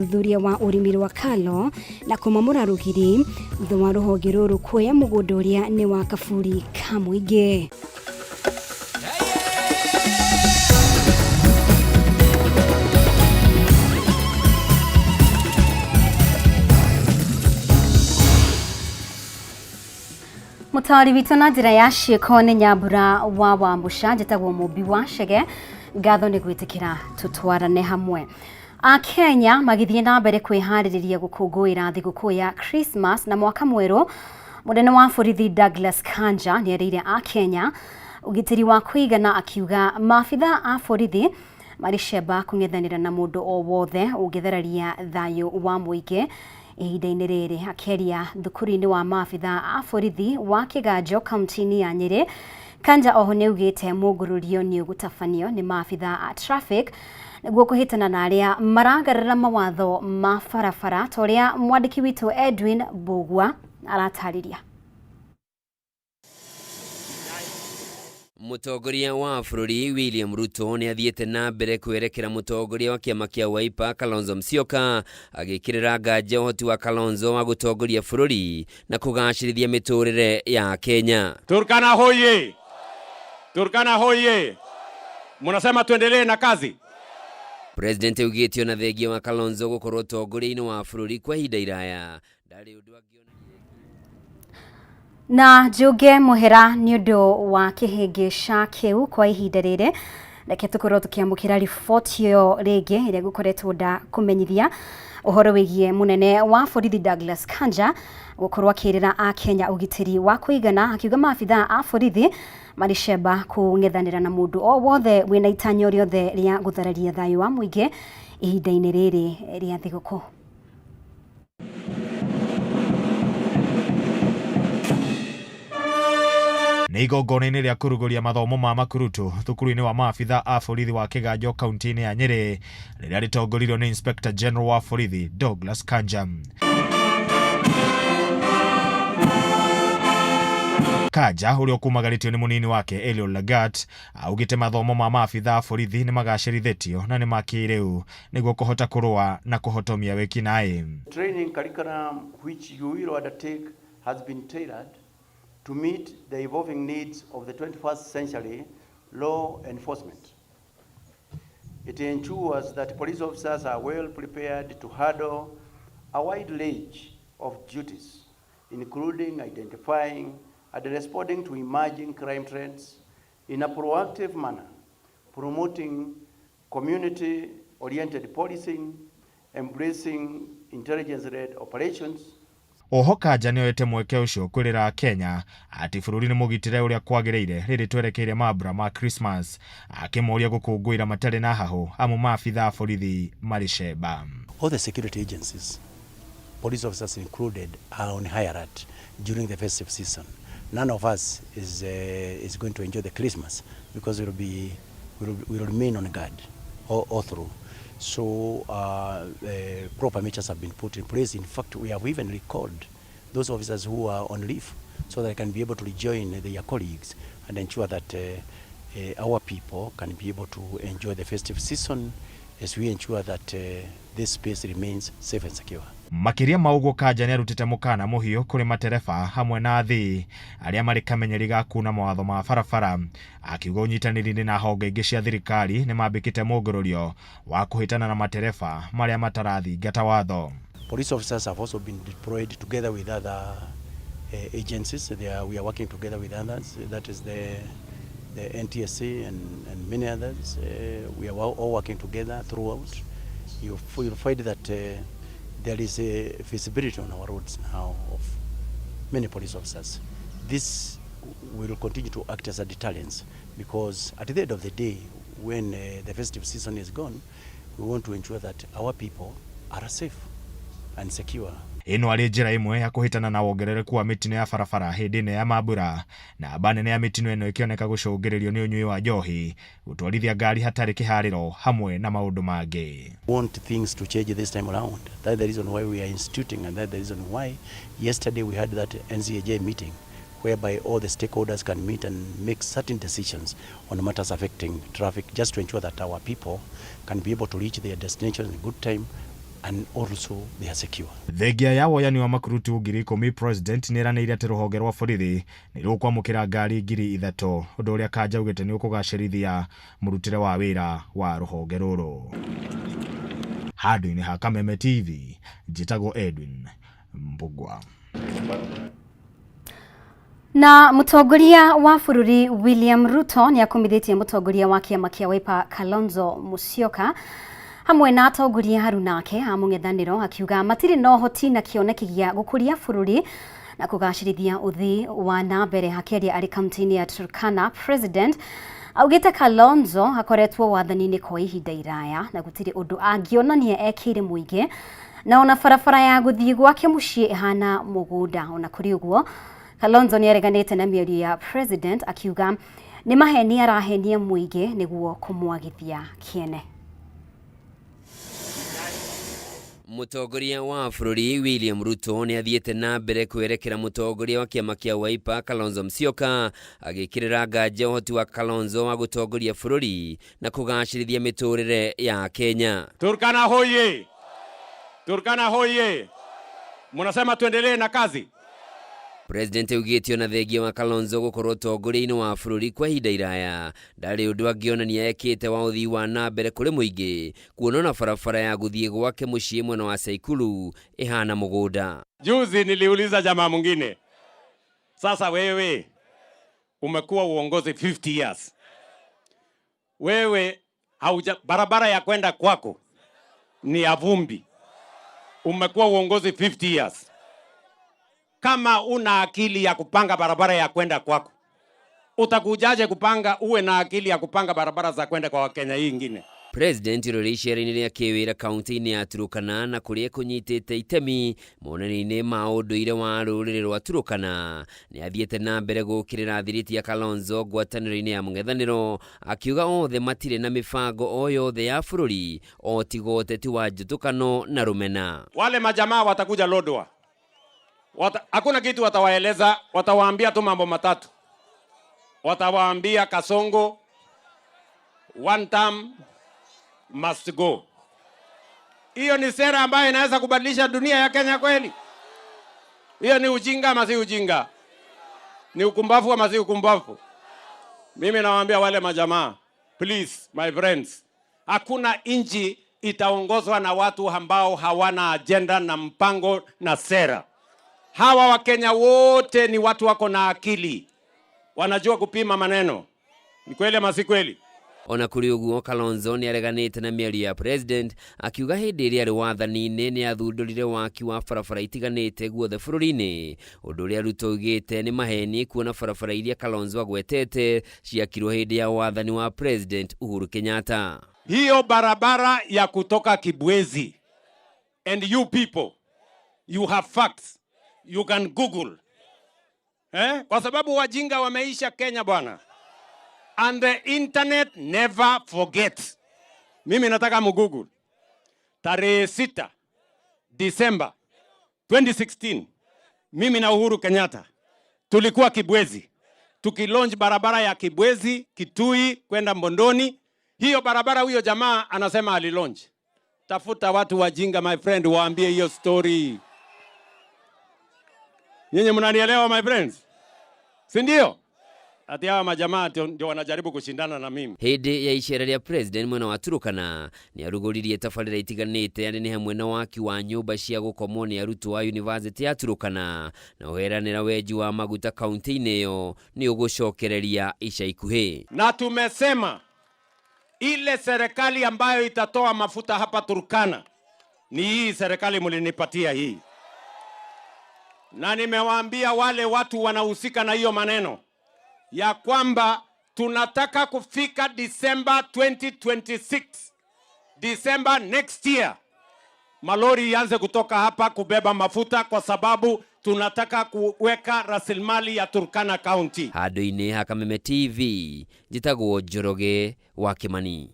Ũthuthuria wa ũrĩmi rwa Kalo na kũmomora rũgiri thutha wa rũhonge rũrũ kuoya mũgũnda ũrĩa nĩ wa kaburi ka mũingĩ. Mũtaũri witũ na njĩra ya ciĩko nĩ Nyambura wa Wamũca, njĩtagwo Mũmbi wa Chege, ngatho nĩ gwĩtĩkĩra tũtwarane hamwe. Akenya magĩthiĩ na mbere kwĩharĩrĩria gũkũngũĩra thigũkũ ya Christmas na mwaka mwerũ, mũnene wa borithi Douglas Kanja nĩ erĩire Akenya ũgitĩri wa kũigana akiuga maabitha a borithi marĩ cemba kũng'ethanĩra na mũndũ o wothe ũngĩthararia thayũ wa mũingĩ ihinda-inĩ rĩrĩ. Akĩaria thukuru-inĩ wa maabitha a borithi wa Kĩganjo kaunti-inĩ ya Nyĩrĩ, Kanja oho nĩaugĩte mũngũrũrio nĩũgũtabanio nĩ maabitha a traffic nĩguo kũhĩtana na arĩa maragarara mawatho ma barabara ta ũrĩa mwandĩki witũ Edwin Mbũgua aratarĩria. Mũtongoria wa bũrũri William Ruto nĩ athiĩte na mbere kwerekera mũtongoria wa kĩama kĩa Wiper Kalonzo Musyoka agĩkĩrĩra nganja ũhoti wa Kalonzo wa gũtongoria bũrũri na kũgacĩrithia mĩtũrĩre ya Kenya. Turkana hoye! Turkana hoye! Munasema tuendelee na kazi? President augĩte ona thengia wa Kalonzo gũkorwo ũtongoria-inĩ wa bũrũri kwa ihinda iraya ndarĩ ũndũ angĩona. Na njuge mũhera nĩ ũndũ wa kĩhĩngĩca kĩu kwa ihinda rĩrĩ. Reke tũkorwo tũkĩamũkĩra riboti ĩyo rĩngĩ ĩrĩa ngũkoretwo ndakũmenyithia ũhoro wĩgiĩ mũnene wa borithi Douglas Kanja gũkorwo akĩrĩra Akenya ũgitĩri wa kũigana, akiuga maabitha a borithi marĩ cemba kũng'ethanĩra na mũndũ o wothe wĩna itanyo rĩothe rĩa gũthararia thayũ wa mũingĩ ihinda-inĩ rĩrĩ rĩa thigũkũ. Nĩ igongona-inĩ rĩa kũrugũria mathomo ma makurutu thukuru-inĩ wa maabitha a borithi wa Kĩganjo kaunti-inĩ ya Nyĩrĩ rĩrĩa rĩtongoririo nĩ Inspector General wa borithi Douglas Kanja. Kanja ũrĩa ũkumagarĩtio nĩ mũnini wake Eliud Lagat augĩte mathomo ma maabitha a borithi nĩ magacĩrithĩtio na nĩ ma kĩrĩu nĩguo kũhota kũrũa na kũhotomia wĩkinaĩ. Training curriculum which you will undertake has been tailored to meet the evolving needs of the 21st century law enforcement. It ensures that police officers are well prepared to handle a wide range of duties, including identifying and responding to emerging crime trends in a proactive manner, promoting community-oriented policing, embracing intelligence-led operations. Oho Kanja nĩoete mweke ũcio kwĩrĩra Akenya atĩ bũrũri nĩ mũgitĩre ũrĩa kwagĩrĩire rĩrĩ twerekeire mambura ma Christmas, akĩmoria gũkũngũĩra matarĩ na hahũ amu maabitha a borithi marĩ cemba. All the security agencies, police officers included, are on high alert during the festive season. None of us is going to enjoy the Christmas because we'll remain on guard all through. So proper measures have been put in place. In fact, we have even recalled those officers who are on leave so they can be able to rejoin their colleagues and ensure that our people can be able to enjoy the festive season as we ensure that this space remains safe and secure. Makĩria ma ũguo Kanja nĩarutĩte mũkana mũhiũ kũrĩ matereba hamwe na athii arĩa marĩ kamenyeri ga kuna mawatho ma barabara, akiuga ũnyitanĩri-inĩ na honge ingĩ cia thirikari nĩmambĩkĩte mũngũrũrio wa kũhĩtana na matereba marĩa matarathingata watho. Police officers have also been deployed together with other agencies. We are working together with others, that is the NTSA and many others. We are all working together throughout. You'll find that there is a visibility on our roads now of many police officers. This will continue to act as a deterrence because at the end of the day, when the festive season is gone, we want to ensure that our people are safe and secure. Ĩno arĩ njĩra ĩmwe ya kũhĩtana na wongerereku wa mĩtino ya barabara hĩndĩ ĩno ya mambura, namba nene ya mĩtino ĩno ĩkĩoneka gũcũngĩrĩrio nĩ ũnyui wa njohi, gũtwarithia ngari hatarĩ kĩharĩro hamwe na maũndũ mangĩ. We want things to change this time around. That's the reason why we are instituting, and that's the reason why yesterday we had that NCAJ meeting whereby all the stakeholders can meet and make certain decisions on matters affecting traffic, just to ensure that our people can be able to reach their destination in good time, And also they are secure. Thengia ya woyani wa makurutu 10,000, President nĩeranĩire atĩ rũhonge rwa borithi nĩ rũkwamũkĩra ngari 3,000, ũndũ ũrĩa Kanja augĩte nĩ ũkũgacĩrithia mũrutĩre wa wĩra wa rũhonge rũrũ. Handũ-inĩ ha Kameme TV, njĩtagwo Edwin Mbugua. Na mũtongoria wa bũrũri William Ruto nĩ akumithĩtie mũtongoria wa kĩama kĩa Wiper Kalonzo Musyoka hamwe na atongoria arunake a mũng'ethanĩro, akiuga matirĩ na ũhoti na kĩoneki gĩa gũkũria bũrũri na kũgacĩrithia ũthii wa na mbere. Akĩaria arĩ kaunti-inĩ ya Turkana, President augĩte Kalonzo akoretwo wathani-inĩ kwa ihinda iraya na gũtirĩ ũndũ angĩonania ekĩire mũingĩ, na ona barabara ya gũthiĩ gwake mũciĩ ĩhana mũgũnda. Ona kũrĩ ũguo, Kalonzo nĩ areganĩte na mĩario ya President, akiuga nĩ maheni arahenia mũingĩ nĩguo kũmwagithia kĩene. Mũtongoria wa bũrũri William Ruto nĩ athiĩte na mbere kwerekera mũtongoria wa kĩama kĩa Wiper Kalonzo Musyoka, agĩkĩrĩra nganja ũhoti wa Kalonzo wa gũtongoria bũrũri na kũgacĩrithia mĩtũrĩre ya Kenya. Turkana hoye! Turkana hoye! Munasema tuendelee na kazi? President augĩte ona thengia wa Kalonzo gũkorwo ũtongoria-inĩ wa bũrũri kwa ihinda iraya, ndarĩ ũndũ angĩonania ekĩte wa ũthii wa na mbere kũrĩ mũingĩ, kuona ona barabara ya gũthiĩ gwake mũciĩ mwena wa Saikuru ĩhana mũgũnda. Juzi niliuliza jamaa mwingine, sasa wewe umekuwa uongozi 50 years, wewe hauja, barabara ya kwenda kwako ni ya vumbi, umekuwa uongozi 50 years, kama una akili ya kupanga barabara ya kwenda kwako, utakujaje kupanga uwe na akili ya kupanga barabara za kwenda kwa Wakenya hii ingine? President ũrĩa icera-inĩ rĩa kĩwĩra kaunti-inĩ ya Turukana na kũrĩa ekũnyitĩte itemi monanio-inĩ ma ũndũire wa rũrĩrĩ rwa Turukana, nĩ athiĩte na mbere gũkĩrĩra thiriti ya Kalonzo ngwatanĩro-inĩ ya mũng'ethanĩro, akiuga othe matirĩ na mĩbango o yothe ya bũrũri o tiga ũteti wa njũtũkano na rũmena. Wale majamaa watakuja Lodwar, hakuna kitu watawaeleza, watawaambia tu mambo matatu. Watawaambia Kasongo one term must go. Hiyo ni sera ambayo inaweza kubadilisha dunia ya Kenya kweli? Hiyo ni ujinga ama si ujinga? Ni ukumbafu ama si ukumbafu? Mimi nawaambia wale majamaa, please my friends, hakuna nchi itaongozwa na watu ambao hawana agenda na mpango na sera. Hawa Wakenya wote ni watu wako na akili, wanajua kupima maneno. Ni kweli ama si kweli? Ona kũrĩ ũguo, Kalonzo nĩ areganĩte na mĩario ya President, akiuga hĩndĩ ĩrĩa arĩ wathani-inĩ nĩ athundũrire waki wa barabara itiganĩte guothe bũrũri-inĩ, ũndũ ũrĩa Ruto augĩte nĩ maheni, kuona barabara iria Kalonzo agwetete ciakirwo hĩndĩ ya wathani wa President Uhuru Kenyatta. Hiyo barabara ya kutoka Kibwezi, and you people, you have facts, you can Google. Eh? Kwa sababu wajinga wameisha Kenya bwana. And the internet never forgets. Mimi nataka mugoogle. Tarehe 6 Disemba 2016, mimi na Uhuru Kenyatta tulikuwa Kibwezi tukilaunch barabara ya Kibwezi Kitui kwenda Mbondoni. Hiyo barabara huyo jamaa anasema alilaunch. Tafuta watu wajinga my friend, waambie hiyo story. Nyinyi mnanielewa my friends? Si ndio? Ati hawa majamaa ndio wanajaribu kushindana na mimi. Hĩndĩ ya icera rĩa President mwena wa Turukana, nĩ arugũririe tabarĩra itiganĩte, arĩ nĩ hamwe na waki wa nyũmba cia gũkomwo nĩ arutwo a University ya Turukana, na ũheranĩra wenji wa maguta kaunti-inĩ ĩyo nĩ ũgũcokereria ica ikuhĩ. Na tumesema ile serikali ambayo itatoa mafuta hapa Turkana ni hii serikali mlinipatia hii. Na nimewaambia wale watu wanahusika na hiyo maneno ya kwamba tunataka kufika December 2026, December next year, malori ianze kutoka hapa kubeba mafuta, kwa sababu tunataka kuweka rasilimali ya Turkana County. Handũ-inĩ ha Kameme TV, njĩtagwo Njoroge wa Kimani.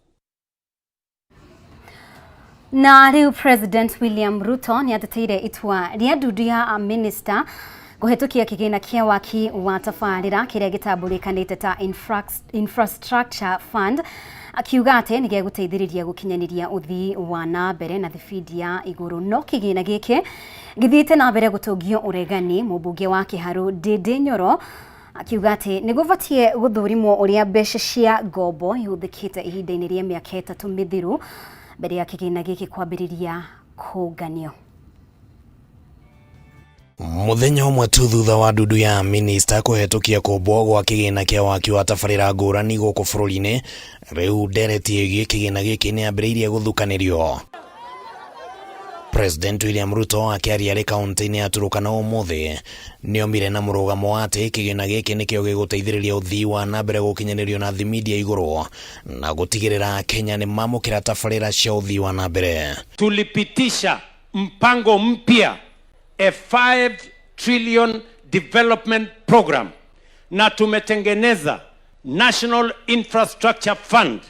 Na rĩu President William Ruto nĩ ateteire itua rĩa ndundu ya minista kũhetũkia kĩgĩna kĩa waki wa tabarĩra kĩrĩa gĩtambũrĩkanĩte ta Infrastructure Fund, Akiuga atĩ nĩ gĩgũteithĩrĩria gũkinyanĩria ũthii wa na mbere na thibindi ya igũrũ. No kĩgĩna gĩkĩ gĩthiĩte na mbere gũtũngio ũregani, mũmbunge wa Kĩharũ Ndindi Nyoro akiuga atĩ nĩ gũbatiĩ gũthũrimwo ũrĩa mbeca cia ngombo ihũthĩkĩte ihinda-inĩ rĩa mĩaka 3 mĩthiru mbere ya kĩgĩna gĩkĩ kwambĩrĩria kũnganio. Muthenya ũmwe tu thutha wa ndundu ya minista kũhetũkia kũmbwo gwa kĩgĩna kĩa waki wa tabarĩra ngũrani gũkũ bũrũri-inĩ, rĩu ndereti ĩgiĩ kĩgĩna gĩkĩ nĩ yambĩrĩirie gũthukanĩrio. President William Ruto akĩaria arĩ kaunti-inĩ ya Turkana ũmũthĩ nĩomire na mũrũgamo wa atĩ kĩgĩna gĩkĩ nĩkĩo gĩgũteithĩrĩria ũthii wa na mbere gũkinyanĩrio na thimindi ya igũrũ na gũtigĩrĩra Kenya nĩ mamũkĩra tabarĩra cia ũthii wa na mbere. Tulipitisha mpango mpya, a 5 trillion development program, na tumetengeneza National Infrastructure Fund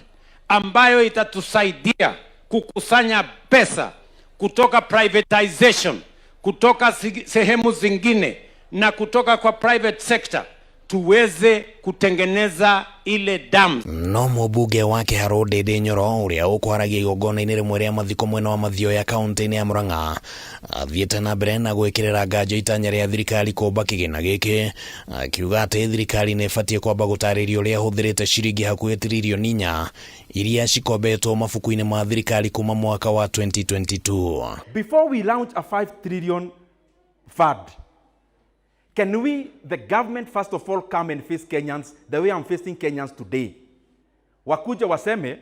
ambayo itatusaidia kukusanya pesa kutoka privatization, kutoka sehemu zingine na kutoka kwa private sector tuweze kutengeneza ile dam. No mũmbunge wa Kĩharũ Ndindi Nyoro ũrĩa ũkwaragia igongona-inĩ rĩmwe rĩa mathiko mwena wa Mathioya kaunti-inĩ ya Murang'a athiĩte na mbere na gwĩkĩrĩra nganja itanya rĩa thirikari kũmba kĩgĩna gĩkĩ, akiuga atĩ thirikari nĩ ĩbatiĩ kwamba gũtarĩria ũrĩa ĩhũthĩrĩte ciringi hakuhĩ tiririoni 4 iria cikombetwo mabuku-inĩ ma thirikari kuma mwaka wa 2022. Before we launch a 5 trillion fund, can we, the government, first of all, come and face Kenyans the way I'm facing Kenyans today? Wakuja waseme,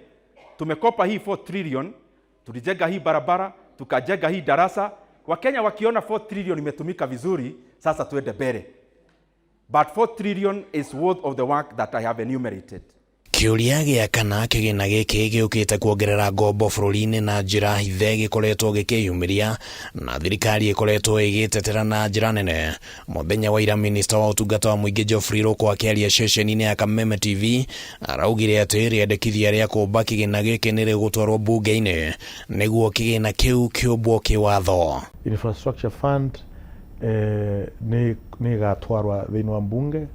tumekopa hii 4 trillion, tulijenga hii barabara, tukajenga hii darasa. Wakenya wakiona 4 trillion imetumika vizuri, sasa tuende mbele. But 4 trillion is worth of the work that I have enumerated. Kĩũria gĩa kana kĩgĩna gĩkĩ gĩũkĩte kuongerera ngombo bũrũri-inĩ na njĩra hithe gĩkoretwo gĩkĩyumĩria na thirikari ĩkoretwo ĩgĩtetera na njĩra nene. Mũthenya wa ira minista wa ũtungata wa mũingĩ Geoffrey Ruku akĩaria ceceni-inĩ ya Kameme TV araugire atĩ rĩendekithia rĩa kũmba kĩgĩna gĩkĩ nĩ rĩgũtwarwo mbunge-inĩ nĩguo kĩgĩna kĩu kĩũmbwo kĩwatho. Infrastructure Fund nĩ ĩgatwarwa thĩinĩ wa mbunge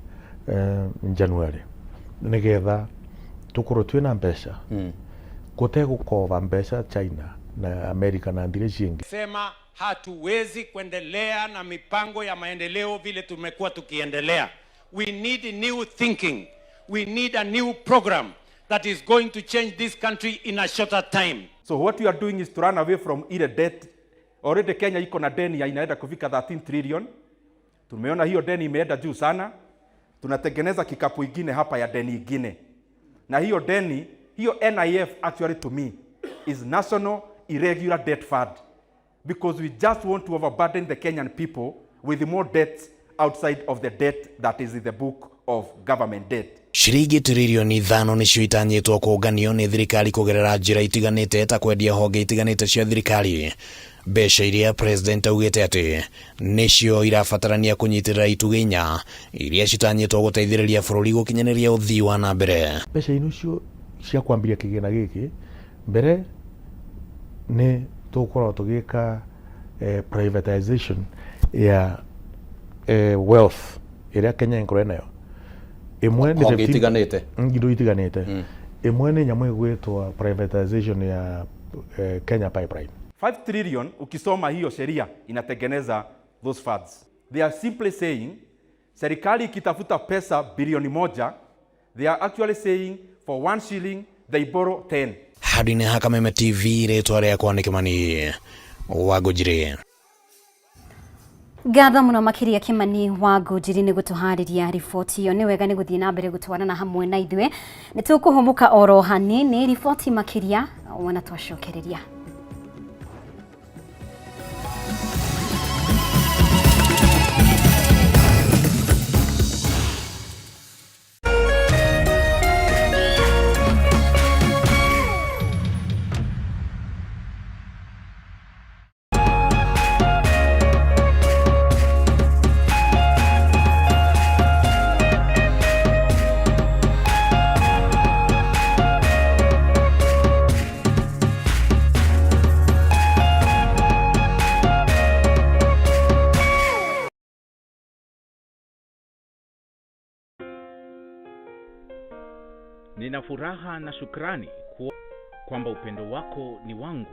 January nĩgetha tukorwo twina mbeca gutegukova mbeca China na America na ndire cingi. Sema hatuwezi kuendelea na mipango ya maendeleo vile tumekuwa tukiendelea. We need new thinking. We need a new program that is going to change this country in a shorter time. So what we are doing is to run away from ile debt. Already Kenya iko na deni ya inaenda kufika 13 trillion. Tumeona hiyo deni imeenda juu sana. Tunatengeneza kikapu ingine hapa ya deni ingine. Na hiyo deni, hiyo NIF actually to me is National Irregular Debt Fund, because we just want to overburden the Kenyan people with more debts outside of the debt that is in the book of government debt. Ciringi tiririoni 5 nĩcio itanyĩtwo kũnganio nĩ thirikari kũgerera njĩra itiganĩte ta kwendia honge itiganĩte cia thirikari. Mbeca iria president augĩte atĩ nĩcio irabatarania kũnyitĩrĩra itugĩ 4 iria citanyĩtwo gũteithĩrĩria bũrũri gũkinyanĩria ũthii wa na mbere. Mbeca icio cia kwambiria kĩgĩna gĩkĩ mbere nĩ tũgũkorwo tũgĩka privatization ya wealth ĩrĩa Kenya ĩkorwo nayo. Ĩmwe nĩ honge itiganĩte, indo itiganĩte. Ĩmwe nĩ nyamũ ĩgwĩtwo privatization ya Kenya Pipeline. 5 trillion ukisoma hiyo sheria inatengeneza those funds. They are simply saying serikali ikitafuta pesa bilioni 1, they are actually saying for 1 shilling they borrow 10. Handũ-inĩ ha Kameme TV rĩtwa rĩakwa nĩ Kimani wa Ngũnjiri. Ngatho mũno makĩria Kimani wa Ngũnjiri nĩ gũtũharĩria riboti ĩyo. Nĩ wega nĩ gũthiĩ na mbere gũtwarana hamwe na ithuĩ. Nĩ tũkũhũmũka oro hanini, riboti makĩria wona twacokereria. Nina furaha na shukrani kwamba upendo wako ni wangu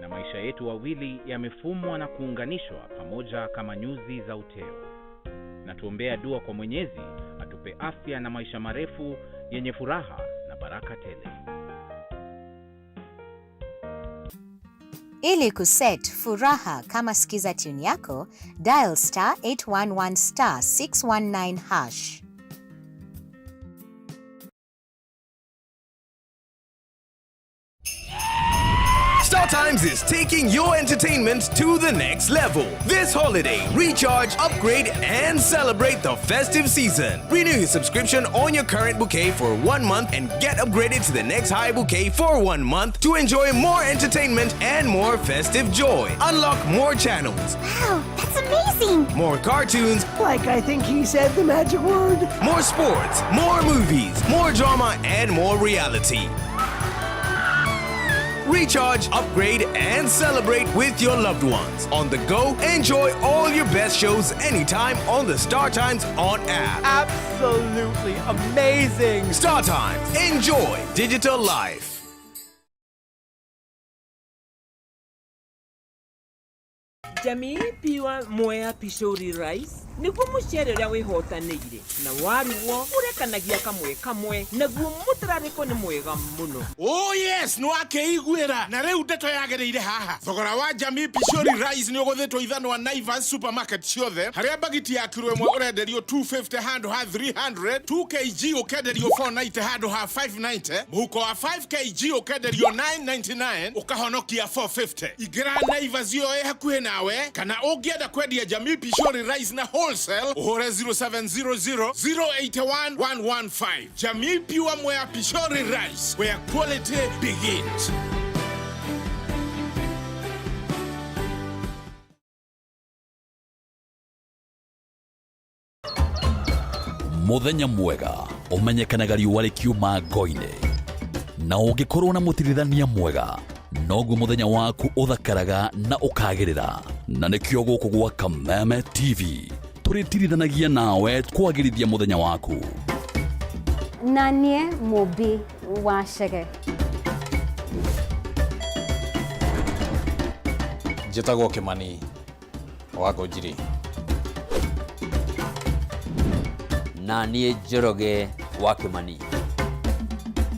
na maisha yetu wawili yamefumwa na kuunganishwa pamoja kama nyuzi za uteo. Na tuombea dua kwa Mwenyezi atupe afya na maisha marefu yenye furaha na baraka tele. Ili kuset furaha kama skiza tune yako, dial star 811 star 619 hash. Star Times is taking your entertainment to the next level. This holiday, recharge, upgrade, and celebrate the festive season. Renew your subscription on your current bouquet for 1 month and get upgraded to the next high bouquet for 1 month to enjoy more entertainment and more festive joy. Unlock more channels. Wow, that's amazing! More cartoons. Like I think he said the magic word. More sports, more movies, more drama, and more reality. Recharge, upgrade, and celebrate with your loved ones. On the go, enjoy all your best shows anytime on the Star Times On app. Absolutely amazing! Star Times, enjoy digital life. Jamii Pure Mwea Pishori Rice nĩguo mũcere ũrĩa wĩhotanĩire na warugwo ũrekanagia kamwe kamwe, naguo mũtararĩko nĩ mwega mũno. Oh yes, nĩ wakĩiguĩra na rĩu ndeto yagĩrĩire haha. Thogora wa Jamii Pishori Rice nĩ ũgũthĩtwo ithanwa Naivas Supermarket ciothe, harĩa bagiti ya kiro ĩmwe ũrenderio 250 handũ ha 300, 2 kg ũkenderio 490 handũ ha 590, mũhuko wa 5 kg ũkenderio 999, ũkahonokia 450. Ingĩra Naivas ĩyo ĩ hakuhĩ nawe, kana ũngĩenda kwendia Jamii Pishori Rice na wholesale, ũhũre 0700 081 115. Jamii Pure Mwea Pishori Rice, where quality begins. Muthenya mwega ũmenyekanaga riũa rĩkiuma ngo-inĩ, na ũngĩkorwo na mũtirithania mwega, noguo mũthenya waku ũthakaraga na ũkagĩrĩra. Na nĩkĩo gũkũ gwa Kameme TV tũrĩtirithanagia nawe kwagĩrithia mũthenya waku. Na niĩ Mũmbi wa Chege. Njĩtagwo Kĩmani wa Ngũnjiri. Na niĩ Njoroge wa Kĩmani.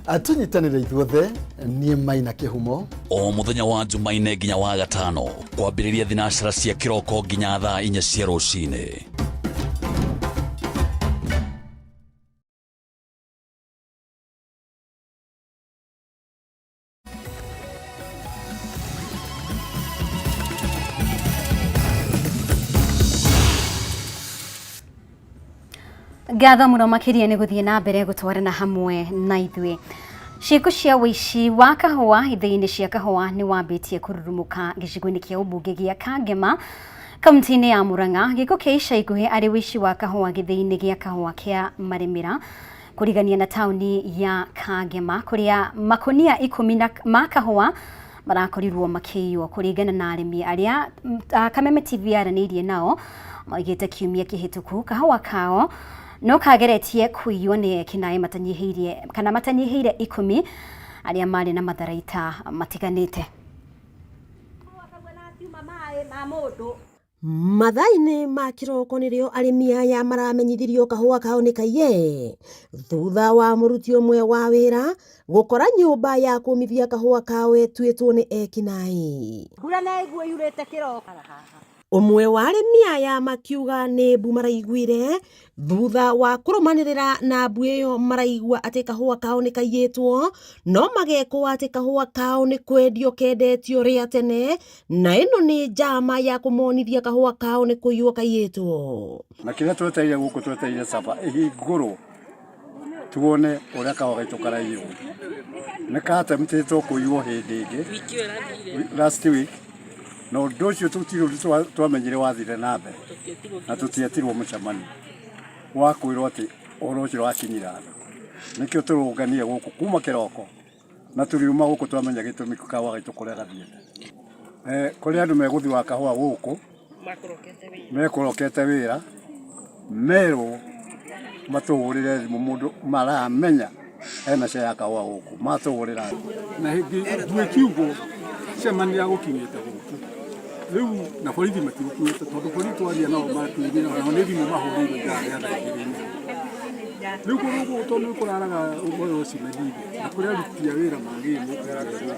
Tũnyitanĩre ithuothe, niĩ Maina Kĩhumo. O mũthenya wa Jumaine nginya wa gatano, kwambĩrĩria thinacara cia kĩroko nginya thaa 4 cia rũcinĩ. Ngatho mũno makĩria nĩ gũthiĩ na mbere gũtwarana hamwe na ithuĩ. Ciĩko cia ũici wa kahũa ithĩi-inĩ cia kahũa nĩ wambĩtie kũrurumũka gĩcigo-inĩ kĩa ũmbunge gĩa Kangema, kaunti-inĩ ya Murang'a. Gĩko kĩa ica ikuhĩ arĩ ũici wa kahũa gĩthĩi-inĩ gĩa kahũa kĩa Marĩmĩra, kũrigania na taũni ya Kangema, kũrĩa makonia 10 ma kahũa marakorirwo makĩiywo. Kũringana na arĩmi arĩa Kameme TV yaranĩirie nao, maugĩte kiumia kĩhĩtũku kahũa kao no kageretie kũiywo nĩ ekinaĩ matanyihĩirie kana matanyihĩire 10 arĩa marĩ na matharaita matiganĩte. Mathaa-inĩ ma kĩroko nĩrĩo arĩmi aya maramenyithirio kahũa kao nĩ kaiye, thutha wa mũruti ũmwe wa wĩra gũkora nyũmba ya kũmithia kahũa kao ĩtuĩtwo nĩ ekinaĩ. Mbura na ĩguo yurĩte kĩroko. Ũmwe wa arĩmi aya makiuga nĩ mbu maraiguire, thutha wa kũrũmanĩrĩra na mbu ĩyo maraigua atĩ kahũa kao nĩ kaiyĩtwo, no magekwo atĩ kahũa kao nĩ kwendio kendetio rĩa tene, na ĩno nĩ njama ya kũmonithia kahũa kao nĩ kũiywo kaiyĩtwo. Na kĩrĩa twetereire gũkũ, twetereire caba ĩhingũrwo tuone ũrĩa kahũa gaitũ karaiywo. Nĩ katemtĩtwo kũiywo hĩndĩ ĩngĩ last week, na ũndũ ũcio tũtirĩ ũndũ twamenyire wathire na mbere, na tũtietirwo mũcemanio wa kwĩrwo atĩ ũhoro ũcio wakinyira andũ. Nĩkĩo tũrũnganire gũkũ kuma kĩroko, na tũriuma gũkũ twamenya gĩtũmi kahũa gaitũ kũrĩa gathiĩte. Kũrĩ andũ megũthiaga kahũa gũkũ mekũrokete wĩra, merwo matũhũrĩre thimũ mũndũ maramenya Hena share ya kahũa gũkũ matũgũrĩra. Na hĩndĩ nduĩ kiugo cemania gũkinyĩte gũkũ rĩu na borithi matigũkinyĩte tondũ borithi twaria nao matwĩrire onao nĩ thimũ mahũrĩirwo ithaa rĩa thaa igĩrĩ nuthu. Rĩu kũndũ gũkũ tondũ nĩ kũraraga ũyũ ũcimeni na kũrĩ aruti a wĩra magĩrĩirwo gũkorwo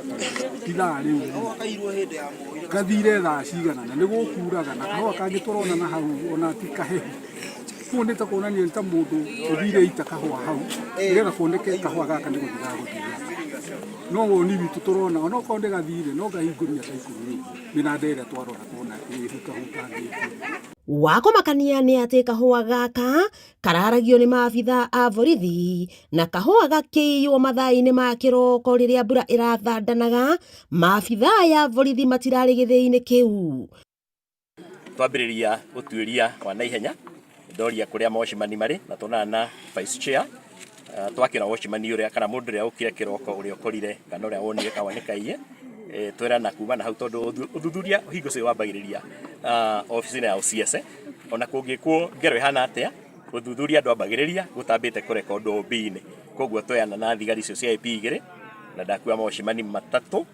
ithaa rĩu gathire thaa cigana na nĩ gũkuraga na kahũa kangĩ tũrona na hau ona ti kahehu. Kũu nĩ ta kuonania nĩ ta mũndũ ũthire ita kahũa hau nĩgetha kuoneke kahũa gaka nĩ gũthiĩ gagũthira. No woni witũ tũrona onokorwo nĩ gathire no ngahingũria thaa ikũmi ũguo mĩnanda ĩrĩa twarora tuona ĩhutahutangĩtio. Wa kũmakania nĩ atĩ kahũa gaka kararagio nĩ maabitha a borithi na kahũa gakĩiywo mathaa-inĩ ma kĩroko rĩrĩa mbura ĩrathandanaga, maabitha aya a borithi matirarĩ gĩthĩi-inĩ kĩu. Twambĩrĩria ũtuĩria wa naihenya ndoria kũrĩa mawatchman marĩ na tuonana na vice chair. Twakĩra watchman ũrĩa kana mũndũ ũrĩa ũkire kĩroko ũrĩa ũkorire kana ũrĩa wonire kahũa nĩ kaiye. Twerana kuma na hau tondũ ũthuthuria hingo ciothe wambagĩrĩria obici-inĩ ya OCS. Ona kũngĩkwo ngero ĩhana atĩa, ũthuthuria ndwambagĩrĩria gũtambĩte kũrekondwo OB-inĩ. Koguo tweyana na thigari icio cia AP igĩrĩ na ndakua mawatchman matatũ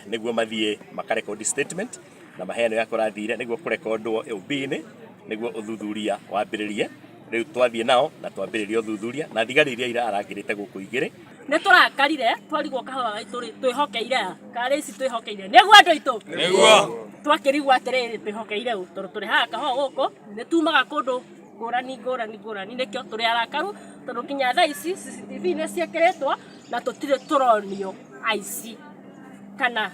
nĩguo mathiĩ makarekondi statement na maheane ũrĩa kũrathire nĩguo kũrekondwo OB-inĩ nĩguo ũthuthuria wambĩrĩrie. Rĩu twathiĩ nao na twambĩrĩria ũthuthuria na thigari iria irarangĩrĩte gũkũ igĩrĩ. Nĩ tũrakarire twarigwo kahũa gaitũ rĩ twĩhokeire a karĩ ici twĩhokeire nĩguo andũ aitũ Nĩguo. Twakĩrigwo atĩrĩrĩ twĩhokeire ũ tondũ tũrehaga kahũa gũkũ nĩ tumaga kũndũ ngũrani ngũrani ngũrani nĩkĩo tũrĩ arakaru tondũ nginya thaa ici CCTV nĩ ciĩkĩrĩtwo na tũtirĩ tũronio aici kana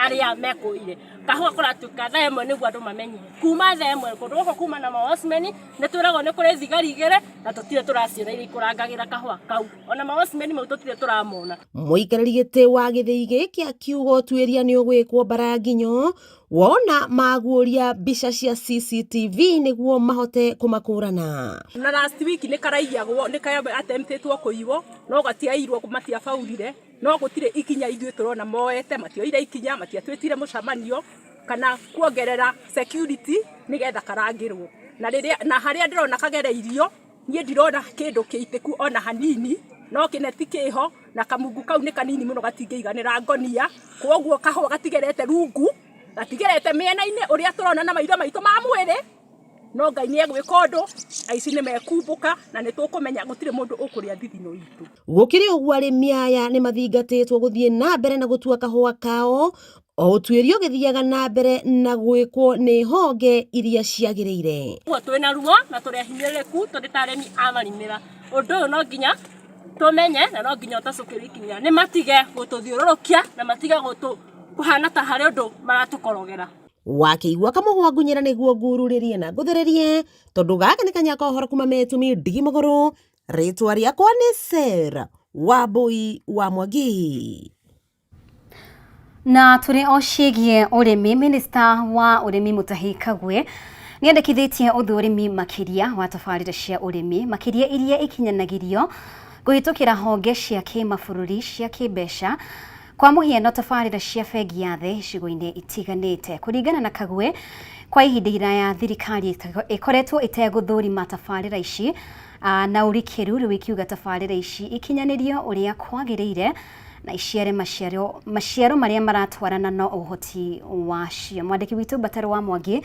arĩa mekũire kahũa kũratuĩka thaa ĩmwe nĩguo andũ mamenyire kuma thaa ĩmwe kũndũ gũkũ kuma na mawatchman nĩ twĩragwo nĩ kũrĩ thigari igĩrĩ na tũtirĩ tũraciona iria ikũrangagĩra kahũa kau ona mawatchman mau tũtirĩ tũramona. Mũikarĩri gĩtĩ wa gĩthĩi gĩkĩ akiuga ũtuĩria nĩ ũgwĩkwo mbara nginyo wona maguũria mbica cia CCTV nĩguo mahote kũmakũrana. Na last week nĩ karaiyagwo nĩ ka attemptĩtwo kũiywo no gatiaiyirwo matiabaurire no gũtirĩ ikinya ithuĩ tũrona moete matioire ikinya matiatwĩtire mũcemanio kana kuongerera security nĩgetha karangĩrwo na rĩrĩa na harĩa ndĩrona kagereirio niĩ ndirona kĩndũ kĩitĩku ona hanini no kĩneti kĩho na kamungu kau nĩ kanini mũno gatingĩiganĩra ngonia kwoguo kahũa gatigerete rungu gatigerete mĩena-inĩ ũrĩa tũrona na maitho maitũ ma mwĩrĩ no Ngai nĩ egwĩka ũndũ aici nĩ mekumbũka na nĩ tũkũmenya gũtirĩ mũndũ ũkũrĩa thithino itũ. Gũkĩrĩ ũguo arĩmi aya nĩ mathingatĩtwo gũthiĩ na mbere na gũtua kahũa kao o ũtuĩria ũgĩthiaga na mbere na gwĩkwo nĩ honge iria ciagĩrĩire. Ũguo twĩna ruo na tũrĩ ahinyĩrĩrĩku tũrĩ ta arĩmi a marimĩra. Ũndũ ũyũ no nginya tũmenye na no nginya ũtacũkĩrio ikinya. Nĩ matige gũtũthiũrũrũkia na matige gũtũ kũhana ta harĩ ũndũ maratũkorogera. Wakĩigua kamũgwa ngunyĩra nĩguo ngururĩrie na ngũthĩrĩrie tondũ gaka nĩ kanya ka ũhoro kuma Metumi ndigi magũrũ. Rĩtwa rĩakwa nĩ Sarah Wambui wa Mwangi. Na tũrĩ o ciĩgiĩ ũrĩmi, minista wa ũrĩmi Mutahi Kagwe nĩ andĩkithĩtie ũthũrimi makĩria wa tabarĩra cia ũrĩmi makĩria iria ikinyanagĩrio kũhĩtũkĩra honge cia kĩmabũrũri cia kĩmbeca kwa mũhiano tabarĩra cia bengi ya thĩ icigo-inĩ itiganĩte. Kũringana na Kagwe, kwa ihinda iraya thirikari ĩkoretwo ĩtegũthũrima tabarĩra ici na ũrikĩru, rĩu ikiuga tabarĩra ici ikinyanĩrio ũrĩa kwagĩrĩire na iciare maciaro maciaro marĩa maratwarana na ũhoti wacio. Mwandĩki witũ Mbataro wa Mwangi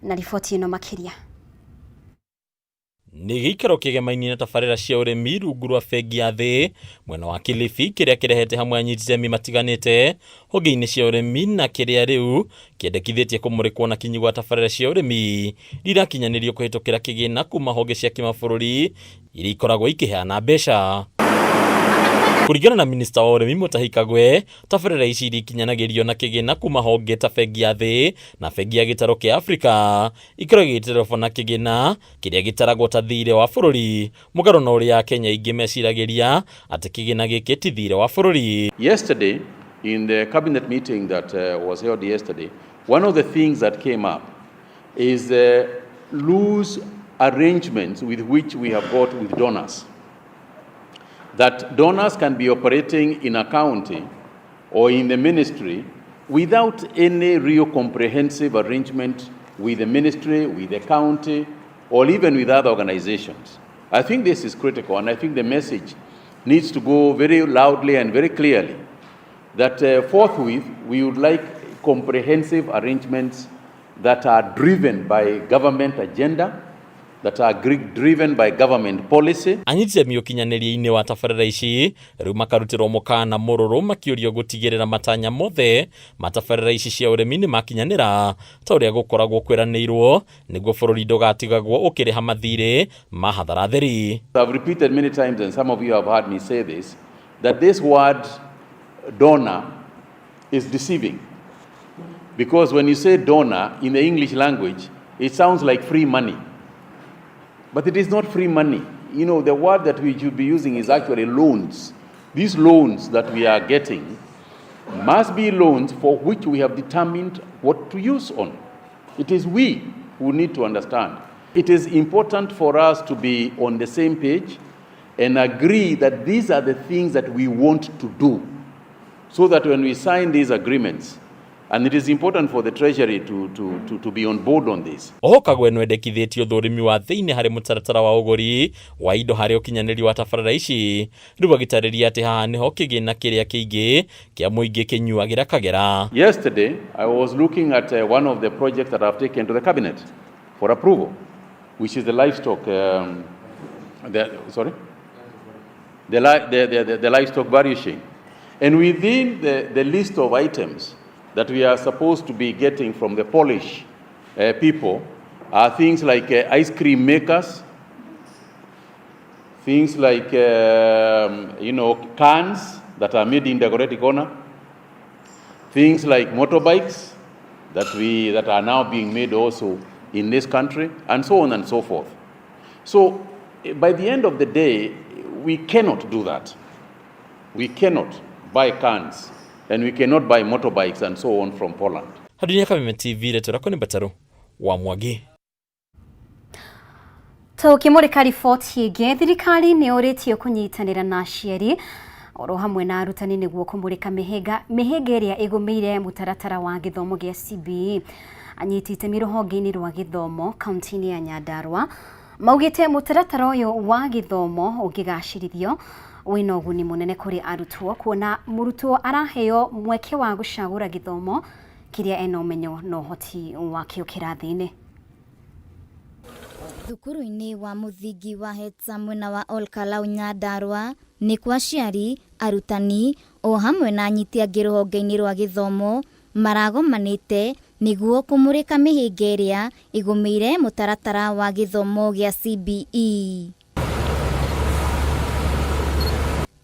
na riboti ĩno makĩria. Nĩ gĩikaro kĩgemaine na tabarĩra cia ũrĩmi rungu rwa bengi ya thĩ mwena wa Kilifi kĩrĩa kĩrehete hamwe anyiti itemi matiganĩte honge-inĩ cia ũrĩmi na kĩrĩa rĩu kĩendekithĩtie kũmũrĩkwo na kinyi gwa tabarĩra cia ũrĩmi irakinyanĩrio kũhĩtũkĩra kĩgĩna kuma honge cia kĩmabũrũri iria ikoragwo ikĩheana mbeca. Kũringana na minista wa ũrĩmi Mutahi Kagwe, tabarĩra ici iria ikinyanagĩrio na kĩgĩna kuma honge ta bengi ya thĩ na bengi ya gĩtarũ kĩa Afrika ikoragwo igĩterebwo na kĩgĩna kĩrĩa gĩtaragwo ta thirĩ wa bũrũri, mũgarũ na ũrĩa Akenya aingĩ meciragĩria atĩ kĩgĩna gĩkĩ ti thirĩ wa bũrũri. Yesterday, in the cabinet meeting that was held yesterday, one of the things that came up is the loose arrangements with which we have got with donors. That donors can be operating in a county or in the ministry without any real comprehensive arrangement with the ministry, with the county, or even with other organizations. I think this is critical, and I think the message needs to go very loudly and very clearly that forthwith we would like comprehensive arrangements that are driven by government agenda, that are driven by government policy. Anyiti itemi ũkinyanĩria-inĩ wa tabarĩra ici rĩu makarutĩrwo mũkana mũrũrũ makĩũrio gũtigĩrĩra matanya mothe ma tabarĩra ici cia ũrĩmi nĩ makinyanĩra ta ũrĩa gũkoragwo kwĩranĩirwo nĩguo bũrũri ndũgatigagwo ũkĩrĩha mathirĩ ma hathara theri. I've repeated many times, and some of you have heard me say this, that this word donor is deceiving. Because when you say donor in the English language, it sounds like free money. But it is not free money. The word that we should be using is actually loans. These loans that we are getting must be loans for which we have determined what to use on. It is we who need to understand. It is important for us to be on the same page and agree that these are the things that we want to do, so that when we sign these agreements, and it is important for the Treasury to be on board on this. Oho Kagwe nwendekithĩtie ũthũrimi wa thĩinĩ harĩ mũtaratara wa ũgũri wa indo harĩ ũkinyanĩri wa tabarĩra ici rĩu agĩtarĩria atĩ haha nĩho kĩgĩna kĩrĩa kĩingĩ kĩa mũingĩ kĩnyuagĩra kagera. Yesterday, I was looking at one of the projects that I've taken to the cabinet for approval, which is the livestock, the, sorry? The, li the livestock value chain. And within the list of items that we are supposed to be getting from the Polish people are things like ice cream makers, things like cans that are made in Dagoretti Corner, things like motorbikes that are now being made also in this country, and so on and so forth. So by the end of the day, we cannot do that. We cannot buy cans, and we cannot buy motorbikes and so on from Poland. Hadinya Kameme TV, rĩtwa rĩakwa nĩ Mbataru wa Mwangi. Tũkĩmũrĩka riboti ĩngĩ, thirikari nĩ yũrĩtio kũnyitanĩra na aciari oro hamwe na arutani nĩguo kũmũrĩka mĩhĩnga ĩrĩa ĩgũmĩire mũtaratara wa gĩthomo gĩa CBE. Anyiti itemi rũhonge-inĩ rwa gĩthomo kaunti-inĩ ya Nyandarua maugĩte mũtaratara ũyũ wa gĩthomo ũngĩgacĩrithio wĩna ũguni mũnene kũrĩ arutwo, kuona mũrutwo araheo mweke wa gũcagũra gĩthomo kĩrĩa ena ũmenyo na ũhoti wakĩo kĩrathi-inĩ. Thukuru-inĩ wa mũthingi wa Hetsa mwena wa Olkalau Nyandarua nĩ kwa aciari, arutani o hamwe na anyiti angĩ rũhonge-inĩ rwa gĩthomo maragomanĩte nĩguo kũmũrĩka mĩhĩnga ĩrĩa ĩgũmĩire mũtaratara wa gĩthomo gĩa CBE.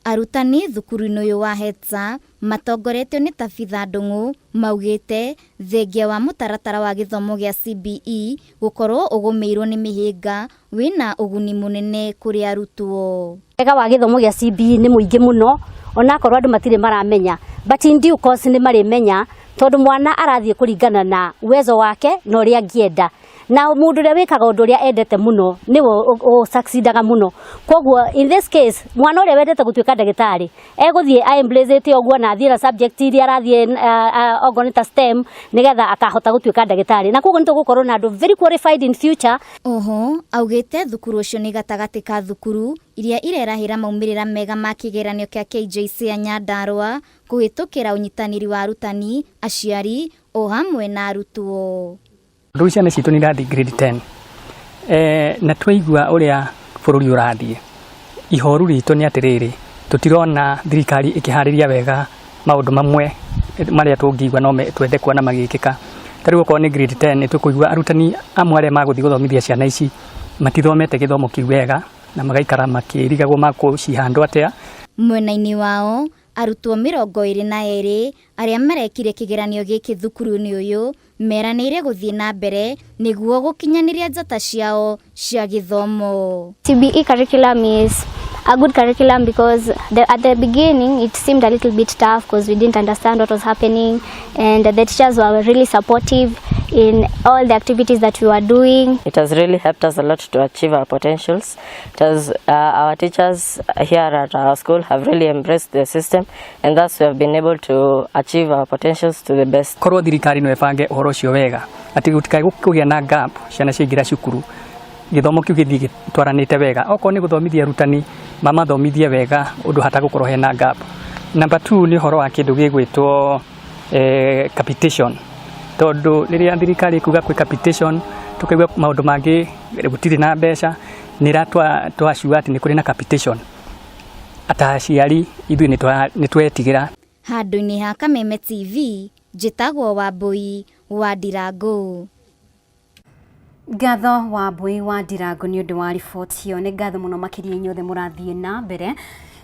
Arutani thukuru-inĩ ũyũ wa Hetsa matongoretio nĩ Tabitha Ndung'u maugĩte thengia wa mũtaratara wa gĩthomo gĩa CBE gũkorwo ũgũmĩirwo nĩ mĩhĩnga wĩna ũguni mũnene kũrĩ arutwo. Wega wa gĩthomo gĩa CBE nĩ mũingĩ mũno onakorwo andũ matirĩ maramenya, but in due course nĩ marĩmenya tondũ mwana arathiĩ kũringana na uwezo wake na ũrĩa angĩenda, na mũndũ ũrĩa wĩkaga ũndũ ũrĩa endete mũno nĩwe ũsucceedaga mũno. Koguo in this case mwana ũrĩa wendete gũtuĩka ndagĩtarĩ egũthiĩ a embrace ũguo na athiĩ na subject iria arathiĩ okorwo nĩ ta STEM nĩgetha akahota gũtuĩka ndagĩtarĩ, na koguo nĩ tũgũkorwo na andũ very qualified in future. Oho augĩte thukuru ũcio nĩ gatagatĩ ka thukuru iria irerahĩra maumĩrĩra mega ma kĩgeranio kĩa KJC ya Nyandarua kũhĩtũkĩra ũnyitanĩri wa arutani, aciari o hamwe na arutwo. Rĩu ciana citũ nĩ irathiĩ grade 10. Na twaigua ũrĩa bũrũri ũrathiĩ, ihoru ritũ nĩ atĩrĩrĩ, tũtirona thirikari ĩkĩharĩria wega maũndũ mamwe marĩa tũngĩigua no twende kuona magĩkĩka. Ta rĩu okorwo nĩ grade 10 nĩ tũkũigua arutani amwe arĩa magũthiĩ gũthomithia ciana ici matithomete gĩthomo kĩu wega na magaikara makĩrigagwo makũcihandwo atĩa. Mwena-inĩ wao arutwo 22 arĩa marekire kĩgeranio gĩkĩ thukuru-inĩ ũyũ meranĩire gũthiĩ na mbere nĩguo gũkinyanĩria njata ciao cia gĩthomo. CBE curriculum is a good curriculum because at the beginning it seemed a little bit tough because we didn't understand what was happening, and the teachers were really supportive in all the activities that we were doing. It has really helped us a lot to achieve our potentials. Our teachers here at our school have really embraced the system, and thus we have been able to achieve our potentials to the best. Korwo thirikari no ĩbange ũhoro ũcio wega atĩ gũtikae kũgĩa na gap ciana ciaingĩra cukuru, gĩthomo kĩu gĩthiĩ gĩtwaranĩte wega. Okorwo nĩ gũthomithia arutani Mamathomithie wega ũndũ hatagũkorwo hena gap. Number 2 nĩ ũhoro wa kĩndũ gĩgwĩtwo capitation, tondũ rĩrĩa thirikari ĩkuga kwĩ capitation tũkaigua maũndũ mangĩ gũtirĩ na mbeca, nĩ twacua atĩ nĩ kũrĩ na capitation. Ata aciari ithuĩ nĩ twetigĩra. Handũ-inĩ ha Kameme TV, njĩtagwo Wambũi wa Ndirangũ. Ngatho Wambũi wa Ndirangũ nĩ ũndũ wa riboti ĩyo. Nĩ ngatho mũno makĩria inyuothe mũrathiĩ na mbere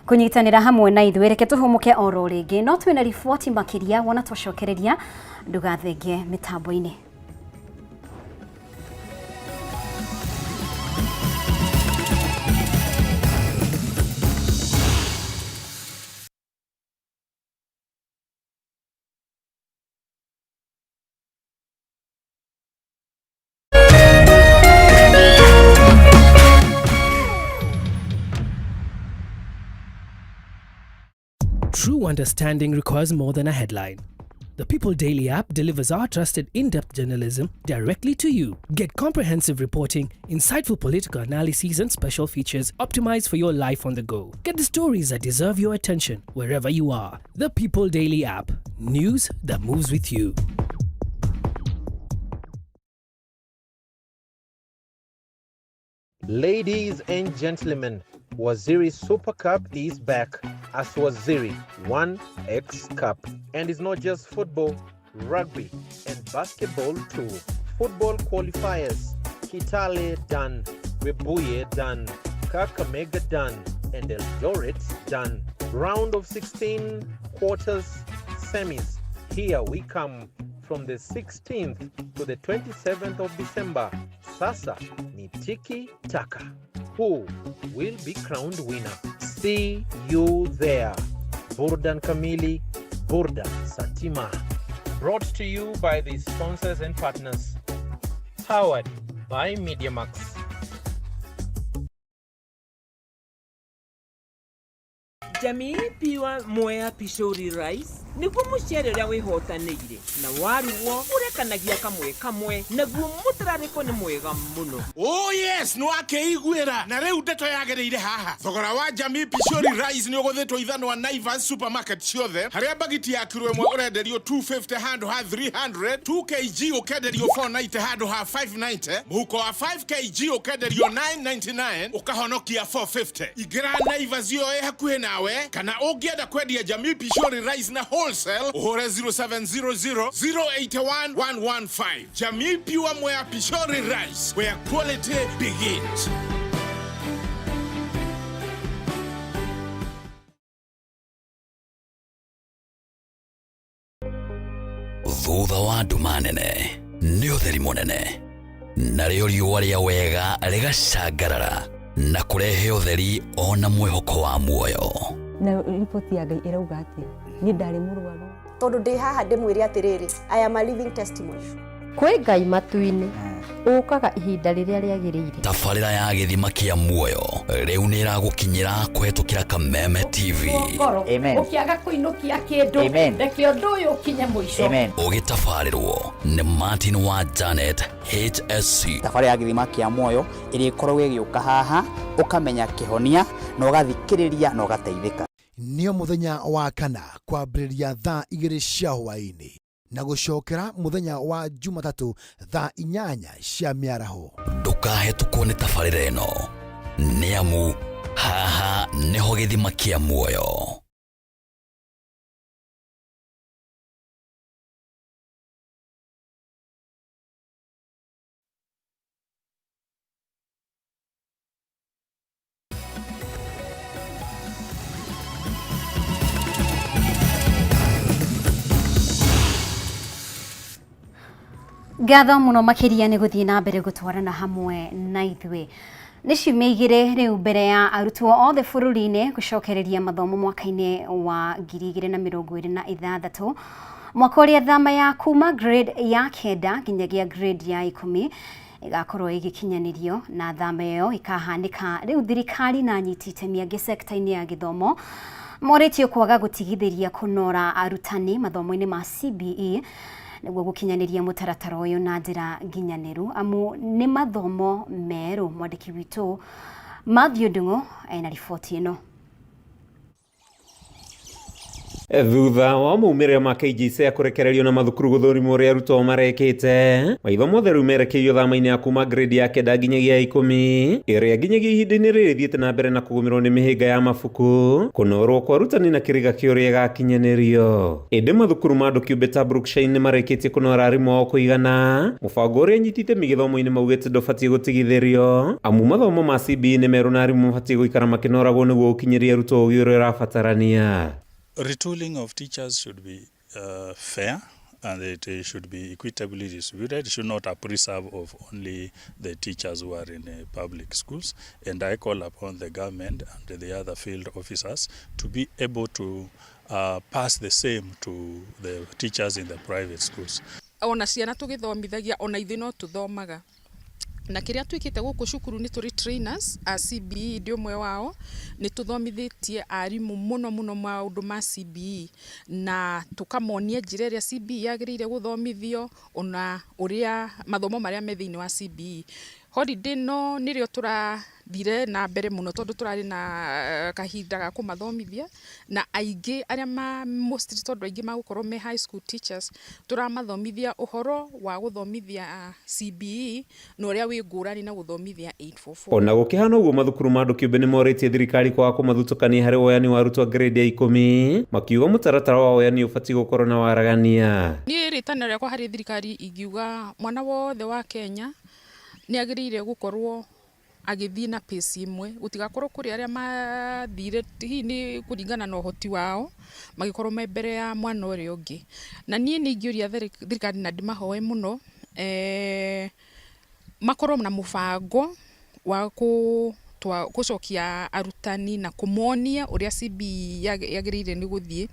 kũnyitanĩra hamwe na ithuĩ. Reke tũhũmũke oro rĩngĩ, no twĩna riboti makĩria wona twacokereria, ndũgathenge mĩtambo-inĩ. True understanding requires more than a headline. The People Daily app delivers our trusted in-depth journalism directly to you. Get comprehensive reporting, insightful political analyses, and special features optimized for your life on the go. Get the stories that deserve your attention wherever you are. The People Daily app. News that moves with you. Ladies and gentlemen, Waziri Super Cup is back as Waziri 1X Cup. And it's not just football, rugby, and basketball too. Football qualifiers, Kitale done, Webuye done, Kakamega done, and Eldoret done. Round of 16, quarters, semis. Here we come from the 16th to the 27th of December. Sasa ni tiki taka. Who will be crowned winner? See you there. Burdan Kamili, Burdan Satima. Brought to you by the sponsors and partners. Powered by MediaMax. Jamii Pure Mwea Pishori Rice nĩguo mũcere ũrĩa wĩhotanĩire na warugwo ũrekanagia kamwe kamwe, naguo mũtararĩko nĩ mwega mũno. Oh yes, nĩ wakĩiguĩra na rĩu ndeto yagĩrĩire haha. Thogora wa Jamii Pishori Rice nĩ ũgũthĩtwo ithanwa Naivas supermarket ciothe, harĩa bagiti ya kiro ĩmwe ũrenderio 250 handũ ha 300, 2 kg ũkenderio 490 handũ ha 590, mũhuko wa 5 kg ũkenderio 999 ũkahonokia 450. Ingĩra Naivas ĩyo ĩ hakuhĩ nawe, kana ũngĩenda kwendia Jamii Pishori Rice na wholesale ũhũre 0700 081 115. Jamii Pure Mwea Pishori Rice, where quality begins. Thutha wa nduma nene nĩ ũtheri mũnene, narĩo riũa rĩa wega rĩgacangarara na kũrehe ũtheri ona mwĩhoko wa muoyo. Na riboti ya Ngai ĩrauga atĩa? Niĩ ndarĩ mũrwaru. Tondũ ndĩ haha ndĩmwĩre atĩrĩrĩ, I am a living testimony. Kwĩ Ngai matu-inĩ ũkaga ihinda rĩrĩa rĩagĩrĩire. Tabarĩra ya gĩthima kĩa muoyo rĩu nĩ ĩragũkinyĩra kũhetũkĩra Kameme TV. Ngoro ũkĩaga kũinũkia kĩndũ, reke ũndũ ũyũ ũkinye mũico. Ũgĩtabarĩrwo nĩ Martin wa Janet HSC. Thabarĩ ya gĩthima kĩa muoyo ĩrĩa ĩkoragwo ĩgĩũka haha, ũkamenya kĩhonia na ũgathikĩrĩria na ũgateithĩka. Nĩo mũthenya wa kana kwambĩrĩria thaa 2 cia hwaĩ-inĩ na gũcokera mũthenya wa Jumatatũ thaa 8 cia mĩaraho. Ndũkahetũkwo nĩ tabarĩra ĩno, nĩ amu haha nĩho gĩthima kĩa muoyo. Ngatho mũno makĩria nĩ gũthiĩ na mbere gũtwarana hamwe na ithuĩ. Nĩ ciumia 2 rĩu mbere ya arutwo othe bũrũri-inĩ gũcokereria mathomo mwaka-inĩ wa 2026, mwaka ũrĩa thama ya kuma grade ya 9 nginyagia grade ya 10 ĩgakorwo ĩgĩkinyanĩrio, na thama ĩyo ĩkahanĩka rĩu thirikari na anyiti itemi angĩ sekta-inĩ ya gĩthomo morĩtio kwaga gũtigithĩria kũnora arutani mathomo-inĩ ma CBE nĩguo gũkinyanĩria mũtaratara ũyũ na njĩra nginyanĩru, amu nĩ mathomo merũ. Mwandĩki witũ Matthew Ndung'u ena riboti ĩno. Thutha wa maumĩrĩra ma KJSEA ya kũrekererio na mathukuru gũthũrimwo ũrĩa arutwo marekĩte, maitho mothe rĩu merekeirio thama-inĩ ya kuma grade ya kenda nginyagia ya ikũmi, ĩrĩa nginyagia ihinda-inĩ rĩrĩ ĩthiĩte na mbere na kũgũmĩrwo nĩ mĩhĩnga ya mabuku, kũnorwo kwa arutani na kĩrĩga kĩa ũrĩa ĩgakinyanĩrio. Ĩndĩ mathukuru ma andũ kĩũmbe ta Brookshine nĩ marĩkĩtie kũnora arimũ ao kũigana, mũbango ũrĩa anyiti itemi gĩthomo-inĩ maugĩte ndũbatiĩ gũtigithĩrio, amu mathomo ma CBE nĩ merũ na arimũ mabatiĩ gũikara makĩnoragwo nĩguo gũkinyĩria arutwo ũgĩ ũrĩa ũrabatarania. Retooling of teachers should be fair and it should be equitably distributed. It should not a preserve of only the teachers who are in public schools. And I call upon the government and the other field officers to be able to pass the same to the teachers in the private schools. Ona ciana tũgĩthomithagia ona ithuĩ no tũthomaga na kĩrĩa twĩkĩte gũkũ cukuru nĩ tũrĩ trainers a CBE, ndĩ ũmwe wao. Nĩ tũthomithĩtie arimũ mũno mũno maũndũ ma CBE na tũkamonia njĩra ĩrĩa CBE yagĩrĩire gũthomithio, ona ũrĩa mathomo marĩa me thĩinĩ wa CBE. Holiday no nĩrĩo tũrathire na mbere mũno tondũ tũrarĩ na kahinda ga kũmathomithia, na aingĩ arĩa ma mostly, tondũ aingĩ magũkorwo me high school teachers, tũramathomithia ũhoro wa gũthomithia CBE na ũrĩa wĩ ngũrani na gũthomithia 844. Ona gũkĩhana ũguo, mathukuru ma andũ kĩũmbe nĩ morĩtie thirikari kwaga kũmathutũkania harĩ woyani wa arutwo a grade ya ikũmi, makiuga mũtaratara wa woyani ũbatiĩ gũkorwo na waragania. Niĩ rĩtana rĩakwa harĩ thirikari, ingiuga mwana wothe wa Kenya nĩ agĩrĩire gũkorwo agĩthiĩ na pace ĩmwe, gũtigakorwo kũrĩ arĩa mathire hihi nĩ kũringana na ũhoti wao magĩkorwo me mbere ya mwana ũrĩa ũngĩ. Na niĩ nĩ ingĩũria thirikari na ndĩmahoe mũno makorwo na mũbango wa gũcokia arutani na kũmonia ũrĩa CBE yagĩrĩire nĩ gũthiĩ,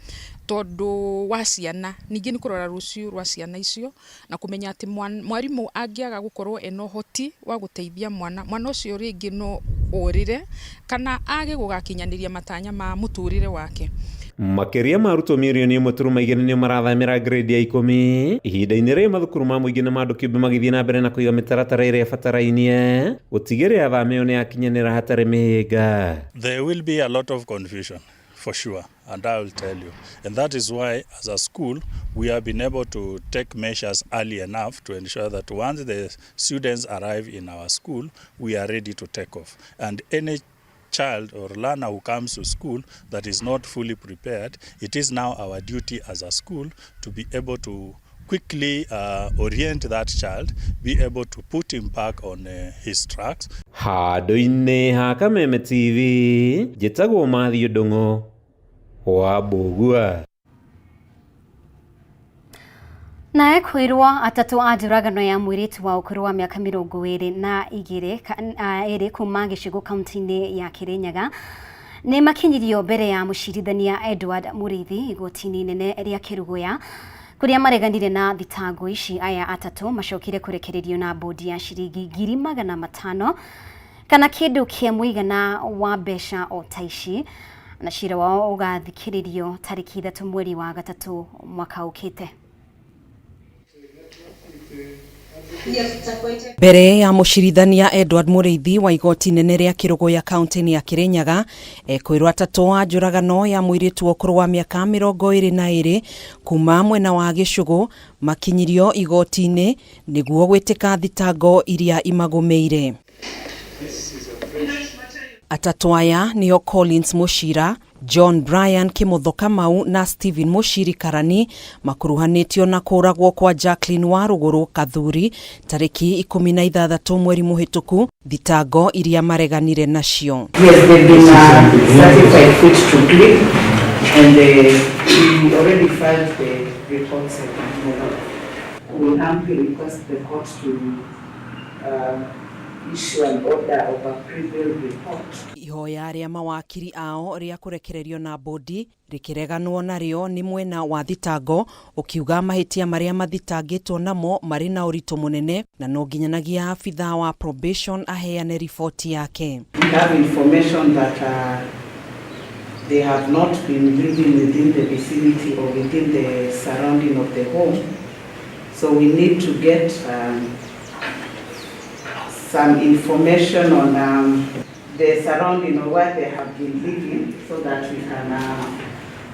tondũ wa ciana, ningĩ nĩ kũrora rũciũ rwa ciana icio na kũmenya atĩ mwarimũ angĩaga gũkorwo ena ũhoti wa gũteithia mwana, mwana ũcio rĩngĩ no orĩre kana age gũgakinyanĩria matanya ma mũtũrĩre wake. Makĩria ma arutwo 1.2 million nĩo marathamĩra grade ya ikũmi ihinda-inĩ rĩrĩ, mathukuru ma mũingĩ na ma andũ kĩũmbe magĩthiĩ na mbere na kũiga mĩtaratara ĩrĩa ĩbatarainie gũtigĩrĩra thama ĩyo nĩ yakinyanĩra hatarĩ mĩhĩnga. There will be a lot of confusion for sure, and I will tell you. And that is why, as a school, we have been able to take measures early enough to ensure that once the students arrive in our school, we are ready to take off. And any child or learner who comes to school that is not fully prepared, it is now our duty as a school to be able to quickly orient that child, be able to put him back on his tracks. Handũ-inĩ ha Kameme TV, njĩtagwo Matthew Ndung'u wa Mbũgua. Na ekwĩrwo atatũ a njũragano ya mũirĩtu wa ũkũrũ wa mĩaka 22 kuma Gĩcũgũ kaunti-inĩ ya Kĩrĩnyaga nĩ makinyirio mbere ya mũcirithania Edward Mũrĩithi igoti-inĩ inene rĩa Kĩrũgũya, kũrĩa mareganire na thitango ici. Aya atatũ macokire kũrekererio na bodi ya ciringi 500,000 kana kĩndũ kĩa mũigana wa mbeca o ta ici, na cira wao ũgathikĩrĩrio tarĩki 3 mweri wa gatatũ mwaka ũkĩte. Mbere ya mũcirithania Edward Mũrĩithi wa igoti inene rĩa Kĩrũgũya kaunti-inĩ ya Kĩrĩnyaga, ekwĩrwo atatũ a njũragano ya mũirĩtu wa ũkũrũ wa mĩaka 22 kuma mwena wa Gĩcũgũ makinyirio igoti-inĩ nĩguo gwĩtĩka thitango iria imagũmĩire. Atatũ aya nĩo Collins Mũcira, John Bryan Kimotho Kamau na Stephen Mushiri Karani, makuruhanĩtio na kũragwo kwa Jacqueline Warũgũrũ Kathuri tarĩki 16 mweri mũhĩtũku, thitango iria mareganire nacio. Yes, they've been certified fit to plead, and we already filed the reports. We humbly request the court to issue an order of a pre-bail report. Ihoya rĩa mawakiri ao rĩa kũrekererio na bodi rĩkĩreganwo narĩo nĩ mwena wa thitango, ũkiuga mahĩtia marĩa mathitangĩtwo namo marĩ na ũritũ mũnene na no nginyanagia abithaa wa probation aheane riboti yake. We have information that they have not been living within the vicinity or within the surrounding of the home. So we need to get some information on the surrounding or where they have been living so that we can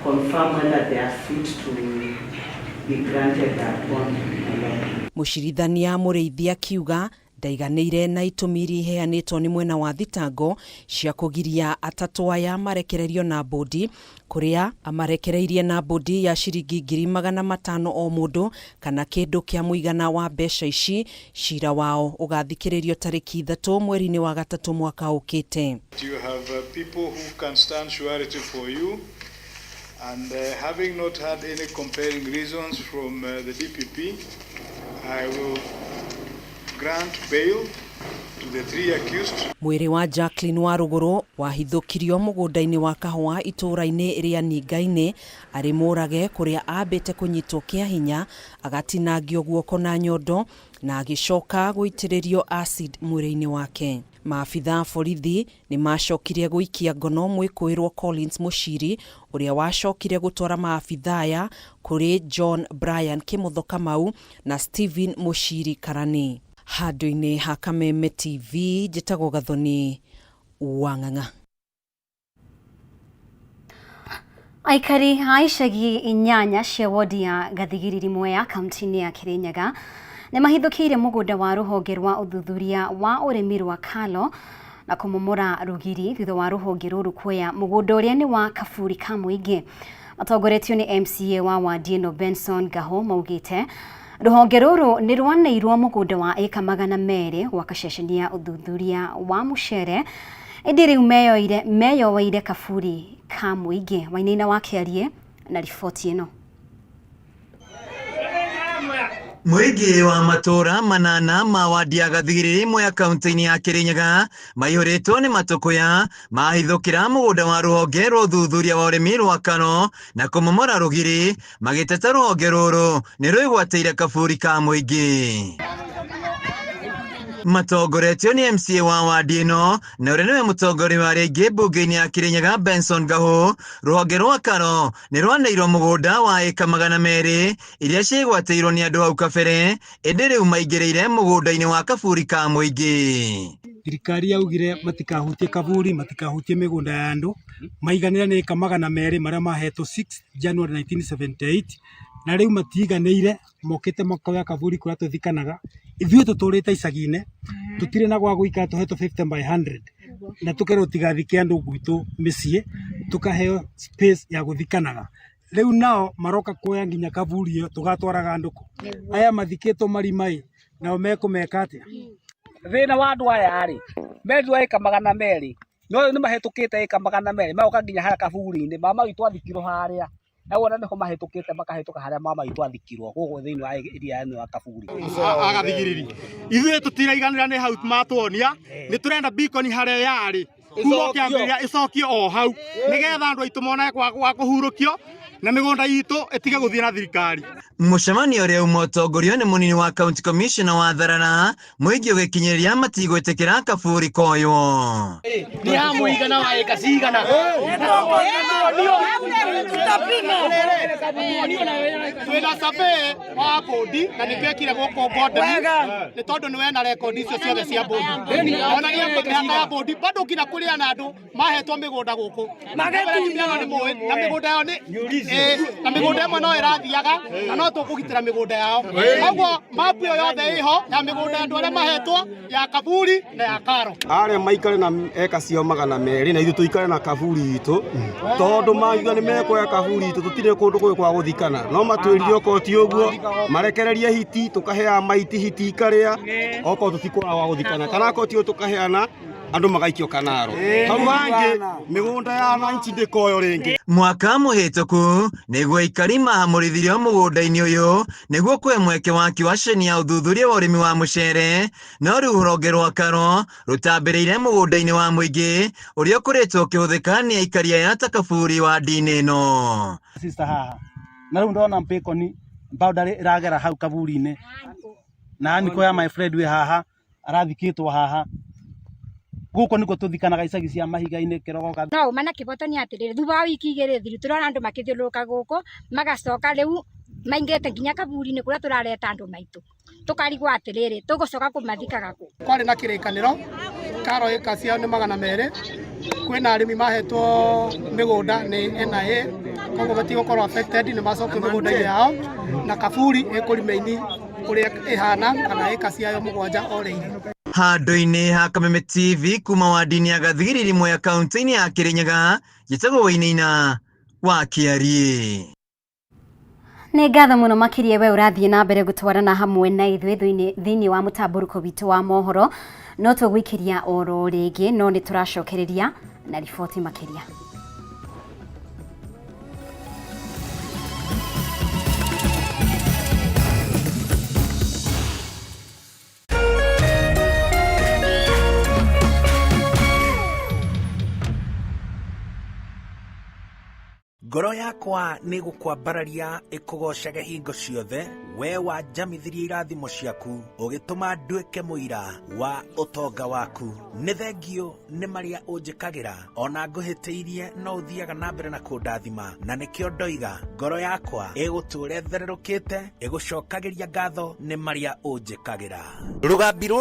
confirm whether they are fit to be granted a bond. Mũcirithania Mũrĩithi akiuga ndaiganĩire na itũmi iria iheanĩtwo nĩ mwena wa thitango cia kũgiria atatũ aya marekererio na mbũndi kũrĩa amarekereirie na mbũndi ya ciringi 500,000 o mũndũ kana kĩndũ kĩa mũigana wa mbeca ici. Cira wao ũgathikĩrĩrio tarĩki 3 mweri-inĩ wa gatatũ mwaka ũkĩte. You have people who can stand surety for you, and having not had any compelling reasons from the DPP, I will grant bail to the 3 accused. Mwĩrĩ wa Jacqueline Warũgũrũ wahithũkirio mũgũnda-inĩ wa kahũa itũũra-inĩ rĩa Ninga-inĩ arĩ mũrage kũrĩa ambĩte kũnyitwo kĩa hinya agatinangio guoko na nyondo na agĩcoka gũitĩrĩrio acid mwĩrĩ-inĩ wake. Maabitha a borithi nĩ macokire gũikia ngono mwĩkũĩrwo Collins Mũciri ũrĩa wacokire gũtwara maabitha aya kũrĩ John Brian Kĩmotho Kamau na Stephen Mũciri Karani. Handũ-inĩ ha Kameme TV njĩtagwo Gathoni wa Ng'ang'a. Aikari a icagi 8 cia wodi ya Gathigiriri Mwea kaunti-inĩ ya Kirinyaga nĩ mahithũkĩire mũgũnda wa rũhonge rwa ũthuthuria wa ũrĩmi rwa Kalo na kũmomora rũgiri thutha wa rũhonge rũrũ kuoya mũgũnda ũrĩa nĩ wa kaburi ka mũingĩ. Matongoretio nĩ MCA wa wadi ĩno Benson Gaho maugĩte rũhonge rũrũ nĩ rwaneirwo mũgũnda wa ĩka 200 gwaka ceceni ya ũthuthuria wa mũcere ĩndĩ rĩu meyoeire kaburi ka mũingĩ. Wainaina wa Kĩarie na riboti ĩno. Mũingĩ wa matũũra 8 ma wadi ya Gathigiriri Mwea kaunti-inĩ ya Kirinyaga maihũrĩtwo nĩ matũkũya mahithũkĩra mũgũnda wa rũhonge rwa ũthuthuria wa ũrĩmi rwa Kano na kũmomora rũgiri magĩteta rũhonge rũrũ nĩ rwĩgwatĩire kaburi ka mũingĩ. Matongoretio nĩ MCA wa wadi ĩno na ũrĩa nĩwe mũtongoria wa rĩngĩ mbunge-inĩ ya Kirinyaga Benson Gahu, rũhonge rwa Karo nĩ rwaneirwo mũgũnda wa ĩka 200 iria ciĩgwatĩirwo nĩ andũ hau kabere ĩndĩ rĩu maingĩrĩire mũgũnda-inĩ wa kaburi ka mũingĩ. Thirikari yaugire matikahutie kaburi, matikahutie mĩgũnda ya andũ, maiganĩra nĩ ĩka 200 marĩa mahetwo 6 January 1978 na rĩu matiganĩire mokĩte makoya kaburi kũrĩa tũthikanaga. Ithuĩ tũtũrĩte icagi-inĩ tũtirĩ na gwa gũikara, tũhetwo 50 by 100 na tũkerwo tũtigathike andũ gwitũ mĩciĩ, tũkaheo space ya gũthikanaga. Rĩu nao maroka kuoya nginya kaburi ĩyo tũgatwaraga andũ kũ? Aya mathikĩtwo marima-ĩ, nao mekũmeka atĩa? Thĩna wa andũ aya rĩ, merirwo ĩka 200, no rĩu nĩ mahĩtũkĩte ĩka 200, magoka nginya harĩa kaburi-inĩ. Mama witũ athikirwo harĩa, na wona nĩho mahĩtũkĩte makahĩtũka harĩa mama witũ athikirwo gũkũ thĩinĩ wa area ĩno ya kaburi. Agathigiriri ithuĩ tũtiraiganĩra nĩ hau matuonia, nĩ tũrenda beacon harĩa yarĩ kuma ũkĩambĩrĩria ĩcokio o hau nĩgetha andũ aitũ monage gwa kũhurũkio na mĩgũnda itũ ĩtige gũthiĩ na thirikari. Mũcemanio ũrĩa uma ũtongorio nĩ mũnini wa county commissioner wa Tharara mũingĩ ũgĩkinyĩria matigwĩtĩkĩra kaburi koywo. Nĩ ya mũigana wa ĩka cigana? Twĩna survey wa bũndi na nĩ twekire gũkũ Ngondeni nĩ tondũ nĩ wena rekondi icio ciothe cia bũndi. Onagia mĩhaka ya bũndi bado nginya kũrĩ na andũ mahetwo mĩgũnda gũkũ. Na mĩgũnda yao nĩ na mĩgũnda ĩmwe no ĩrathiaga na no tũkũgitĩra mĩgũnda yao. Koguo mapu ĩyo yothe ĩho ya mĩgũnda ya andũ arĩa mahetwo ya kaburi na ya karo. Arĩa maikare na eka ciao 200 na ithuĩ tũikare na kaburi itũ tondũ mangiuga nĩ mekuoya kaburi itũ tũtirĩ kũndũ kũngĩ kwa gũthikana. No matwĩrire okorwo ti ũguo marekererie hiti tũkaheaga maiti hiti ikarĩa okorwo tũtikwaga gwa gũthikana, kana okorwo ti ũguo tũkaheana andũ magaikio kanaro. Hau hangĩ mĩgũnda ya wananchi ndĩkoywo rĩngĩ. Mwaka mũhĩtũku nĩguo aikari mahamũrithirio mũgũnda-inĩ ũyũ nĩguo kũhe mweke waki wa ceceni ya ũthuthuria wa ũrĩmi wa mũcere, no rĩu rũhonge rwa Karo rũtambĩrĩire mũgũnda-inĩ wa mũingĩ ũrĩa ũkoretwo ũkĩhũthĩka nĩ aikari aya ta kaburi wa ndini ĩno. Sister haha na rĩu ndona mbĩkoni boundary ĩragera hau kaburi-inĩ na niko ya my friend wĩ haha arathikĩtwo haha gũkũ nĩkuo tũthikanaga icagi cia mahiga-inĩ kĩrogo ka No uma na kĩboto nĩ atĩrĩrĩ, thutha wa wiki igĩrĩ thiru tũrona andũ makĩthiũrũrũka gũkũ magacoka rĩu maingĩrĩte nginya kaburi-inĩ kũrĩa tũrareta andũ maitũ. Tũkarigwo atĩrĩrĩ, tũgũcoka kũmathikaga kũ? Kwarĩ na kĩrĩkanĩro karo ĩka ciao nĩ 200. Kwĩna arĩmi mahetwo mĩgũnda nĩ NIA, koguo matigũkorwo affected, nĩ macokio mĩgũnda-inĩ yao, na kaburi ĩkũrimaini ũrĩa ĩhana kana ĩka ciayo 7 o rĩirĩ. Handũ-inĩ ha Kameme TV kuma wadi-inĩ ya Gathigiriri Mwea kaunti-inĩ ya Kirinyaga, njĩtagwo Wainaina wa Kĩariĩ. Nĩ ngatho mũno makĩria we ũrathiĩ na mbere gũtwarana hamwe na ithuĩ thĩinĩ wa mũtambũrũko witũ wa mohoro. No tũgũikĩria oro rĩngĩ, no nĩ tũracokereria na riboti makĩria. Ngoro yakwa nĩ gũkwambararia ĩkũgoocage hingo ciothe, we wanjamithirie irathimo ciaku, ũgĩtũma nduĩke mũira wa ũtonga waku. Nĩ thengio nĩ marĩa ũnjĩkagĩra, ona ngũhĩtĩirie no ũthiaga na mbere na kũndathima, na nĩkĩo ndoiga ngoro yakwa ĩgũtũũra ĩthererũkĩte, ĩgũcokagĩria ngatho nĩ marĩa ũnjĩkagĩra. Rũgambi rũrũ